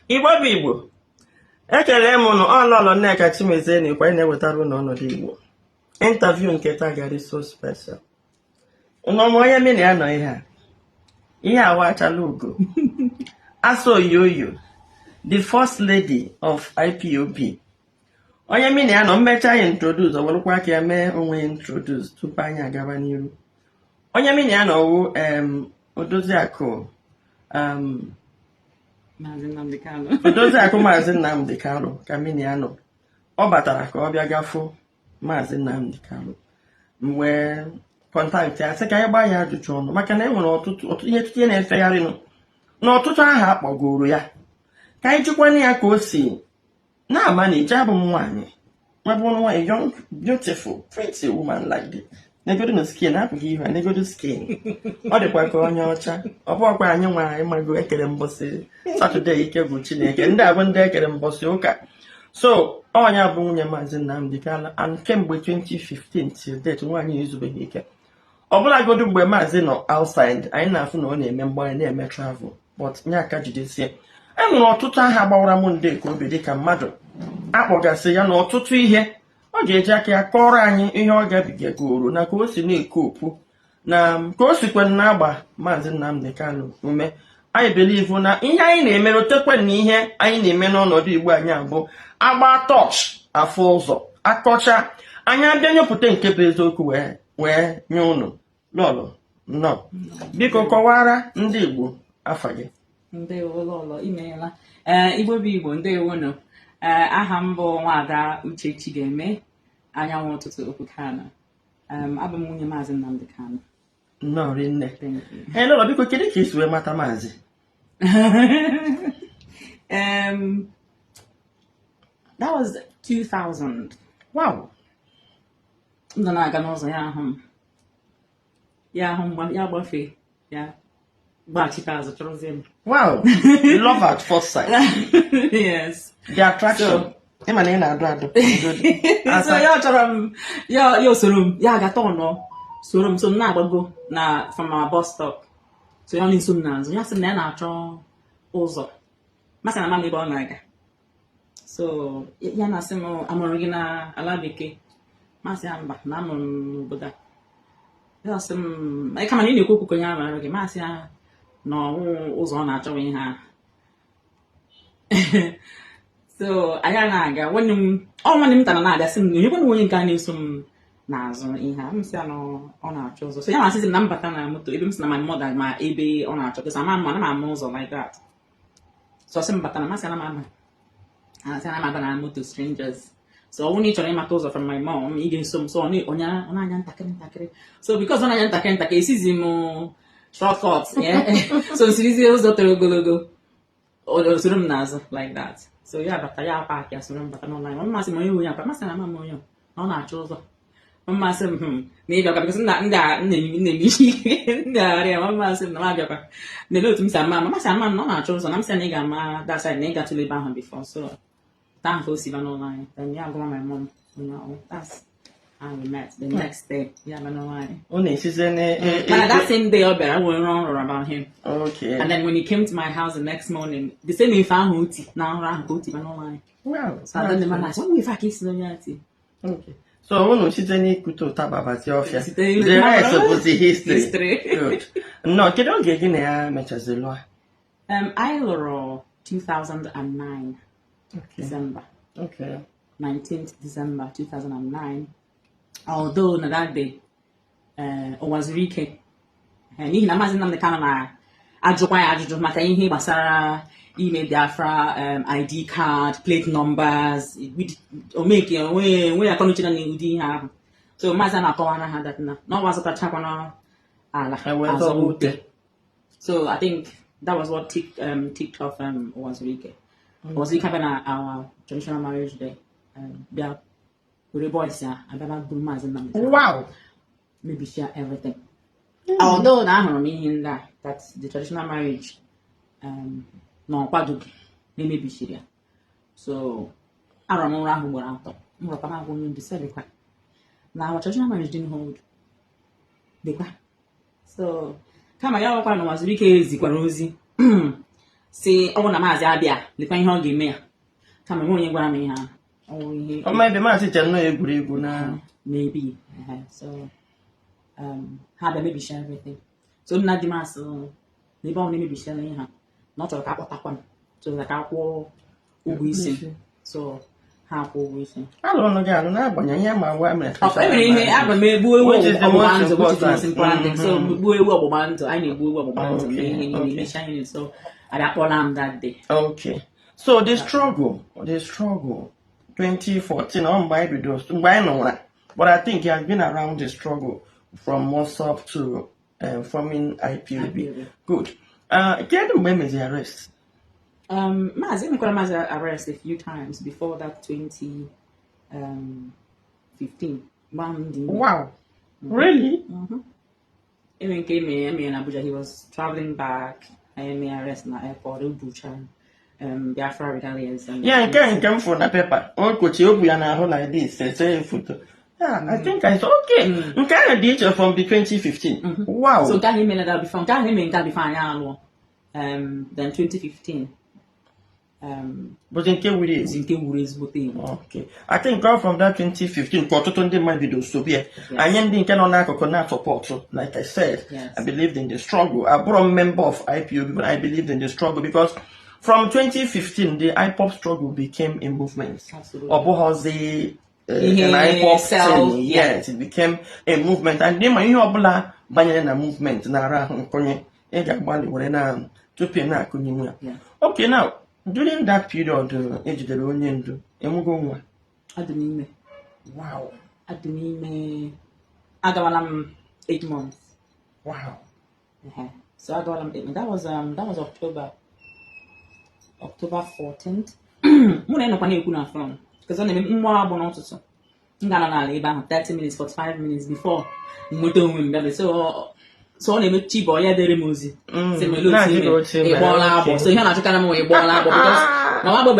Igbo bụ Igbo, ekele m ụnụ. Ọlọlọ Nneka Chimezie na-ekwe anyị na-ewetara ụnụ ọnọdụ Igbo. Interview nke taa gara so special. Ụnụ onye mị na ya nọ ihe a, ihe awachala ugo asa oyoyo, the first lady of IPOB. Onye mị na ya nọ mmecha ya introduce, ọ werụkwa aka ya mee onwe ya introduce tupu anyị agaba n'iru. Onye mị na ya nọ wụ Odoziakụ Maazị Nnamdi Kanu. Odoziakụ Maazị Nnamdi Kanu ka mị na ya nọ. Ọ batara ka ọ bịa gafụ Maazị Nnamdi Kanu, mgbe contact ya sị ka anyị gbaa ya ajụjụ ọnụ, maka na e nwere ọtụtụ ọtụtụ ihe ihe na-efegharịnụ na ọtụtụ aha akpọgoro ya, ka anyị jikwana ya ka o si na-ama na ije abụ m nwaanyị nwebụrụ nwaanyị, young, beautiful, pretty woman like this. Negodo na skin apụghị ihu ya, negodo skin, ọ dịkwa ka onye ọcha. Ọ bụghịkwa anyị nwa anyị mago ekere mbọsị Saturday, ike bụ Chineke, ndị a bụ ndị ekere mbọsị ụka. So ọnya bụ nwunye Maazị Nnamdi Kanu, and kemgbe 2015 till date, nwaanyị ezubeghị ike. Ọbụlagodu mgbe maazị nọ outside, anyị na-afụ na ọ na-eme mgbanye, na-eme travel, but nye aka jidesie. E nwere ọtụtụ aha gbawara m nde ka obi dịka mmadụ akpọgasị ya na ọtụtụ ihe. Ọ ga-eji aka ya kọrọ anyị ihe ọ gabigagoro na ka o si na-ekopu na ka o sikwe na-agba Maazị Nnamdi Kanu ume. Anyị believe na ihe anyị na-eme rotekwe na ihe anyị na-eme n'ọnọdụ Igbo anyị abụ agba torch afụ ụzọ akọcha anyị abịa nyopụta nke bụ eziokwu wee nye ụnụ. Lọlọ, nnọọ. Biko kọwara ndị Igbo afa gị. Ndewo lọlọ, imeela. Ee, Igbo bụ Igbo, ndewonụ. Ee, aha m bụ Nwaada Uchechi Ga-eme Anyanwụ Ụtụtụ Okwu Kanu. Abụ m nwunye Maazị Nnamdi Kanu. Nnọọ rinne. Thank you. Ee, lọlọ, biko kedu ka isi wee mata maazị? That was 2000. M nọ na-aga n'ụzọ, ya ahụ m, ya ahụ m, ya gbafee, ya gbachite azụ chọrọzie m. Wow, love at first sight. Yes. The attraction. Ịma na ị na-adụ adụ. So ya chọrọ m, ya soro m, ya agata ọnọ soro m, so m na-agbago na from our bus stop, so ya na-eso m n'azụ. Ya sị m na ya na-achọ ụzọ, masị na ama m ebe ọ na-aga. So ya na-asị m, "Amụrụ gị na ala bekee?" Masị ya mba, na amụrụ m n'obodo a. Ya sị m, kama na ị na-ekwu okwu ka onye amara gị. Masị ya na ọwụ ụzọ ọ na-achọ bụ ihe ahụ. So anyị na-aga, nwanne m, ọ nwanne m tara na-abịa sị m na onyekwana onye nke a na-eso m n'azụ ihe a. M sị ya na ọ na-achọ ụzọ. So ya na-asịzi m na mbata na moto ebe m sị na my mother ma ebe ọ na-achọ, because ama m ana m ama ụzọ like that. So ọ sị m bata na, masị na m ama, asị na m aba na moto strangers. So ọ bụrụ na ị chọrọ ịmata ụzọ from my mom, ị ga-eso m. So ọ onye ọ na-anya ntakịrị ntakịrị, so because ọ na-anya ntakịrị ntakịrị, esizi m shortcut, yeah. So nsirizie ụzọ toro ogologo, o soro m n'azụ like that. So ya bata, ya park, ya soro m bata n'ụlọ anyị. Mmasị m onye onye akpa, masị na ama m onye na ọ na-achọ ụzọ. Mmasị m na ịbịakwa, because nna ndị a nna eme ihe ndị agharị ya. Mmasị m na m abịakwa na otu m si ama ama, masị ama m na ọ na-achọ ụzọ, na m sị na ị ga-ama that side, na ị gatụla ebe ahụ before. So taa ahụ ka o si ba n'ụlọ anyị. Then ya agwa my mom, that's how we met. The next day ya ba n'ụlọ anyị. Ọ na-esize na Mana that same day ọ bịara, nwere nrọ m rọrọ about him. And then when he came to my house the next morning, the same ife ahụ oti na nrọ ahụ ka o ti ba n'ụlọ anyị. So I don't know, na so ife a ka esi n'onye a ti. Okay. So unu site n'ikute ụtaba bazie ọfịa. The rest bụzi history. History. Good. Nnọọ, kedu oge gị na ya mechazi lụọ? Anyị lụrụ 2009 December. 19th December 2009. Although na that day, ụwa zuru ike. N'ihi na Maazị Nnamdi Kanu na-ajụkwa ya ajụjụ maka ihe gbasara ime Biafra ID card, plate numbers, omeke onwe onwe akọnuche na ụdị ihe ahụ. So Maazị a na-akọwara ha that na ọwa zụtachakwana ala Ewee azọwa zọwa ute. ute. So I think that was what ticked off Uwazuruike. Uwazuruike abịa na our traditional marriage day, bịa were boys ya abịa buru Maazị Nnamdi Kanu, mebisia everything. Although na ahụrụ m ihe ndị a, that the traditional marriage na ọ kwadoghị na-emebisiri ya. So arọ m nrọ ahụ ugboro 3. M rọkwa m agwa onye ndu sị lekwa na our traditional marriage didn't hold, lekwa. So kama ya ọkwa na Uwazuruike zikwara ozi. Si ọ bụ na Maazị abịa, lekwa ihe ọ ga-eme ya. Kama enwe onye gwara m ihe ahụ. Ọ wụ ihe Ọma ebe Maazị chere nọ egwuregwu na maybe. So ha bịa mebichaa everything. So nna di m asị na ebe ọ na-emebichiela ihe ha, na ọ chọrọ ka akpọtakwa m so that ka akwụọ ụgwọ isi. So ha akwụ ụgwọ isi. Alụrụ gị alụ n'agbanyeghị ihe ma gwa mere. Ọ e nwere ihe aga m egbu ewu Which is the ọgbụgba most ndụ, which is the most important. important thing. So gbuo ewu ọgbụgba ndụ, anyị na-egbu ewu ọgbụgba ndụ, mee ihe niile, mechaa ihe niile. So abịa kpọla m that day. Okay. So the struggle, 2014, ọ mgbe anyị bidoro, mgbe anyị nụra. But I think he has been around the struggle from MOSOP to forming IPOB. IPOB. Good. Kedu mgbe e meziri arrest? Maazị, emekwara Maazị arrest a few times before that 20 15 mgbe ahụ m dị ime. Wow. Really? Eme nke eme na Abuja, he was traveling back, eme arrest na airport, o bucha Biafra regalias and Yeah, nke m fụrụ na paper. O kochi obu ya n'ahụ like this, ese foto. Yeah, I think I saw. Okay. Nke ahụ dị iche from the 2015. Wow. So nke ahụ emela that before, nke ahụ eme nke a before anyị alụọ. Then 2015 Bụzi nke wuru ewu. Zi nke wuru ezigbote ewu. Okay. I think all from that 2015 ka ọtụtụ ndị mmadụ bido sobe ya. Anyị ndị nke nọ n'akụkụ na-asọpọtụ, like I said, I believed in the struggle. Abụrụ m member of IPOB, but I believed in the struggle because from 2015, the IPOB struggle became a movement. Absolutely. Ọ bụghọzi Ihe an IPOB thing. Yes, it became a movement. And ịma ihe ọbụla banyere na movement na-ara ahụ nkụnye, ị ga-agbalị were na tupu ị na-akụnye ya. Okay, now, during that period ejidere onye ndu, enwego nwa? Adị m ime. Wow. Adị m ime, agawala m 8 months. So agawala m 8 months. That was October 14th. Mụ na ya nọkwa na-ekwu na phone because ọ na-eme mmụọ agbụ n'ụtụtụ, m ga-anọ n'ala ebe ahụ 30 minutes, 45 minutes before m nweta onwe m bịa. So ọ na-eme chibọ ya dere m ozi, sị m, "Olee otu Na-ajụ ị gị mere? otu ị Ị mere, gbọọla agbọ?" So ihe ọ na-achọkarị m wụ, "Ị gbọọla agbọ?" Because mama agbọ.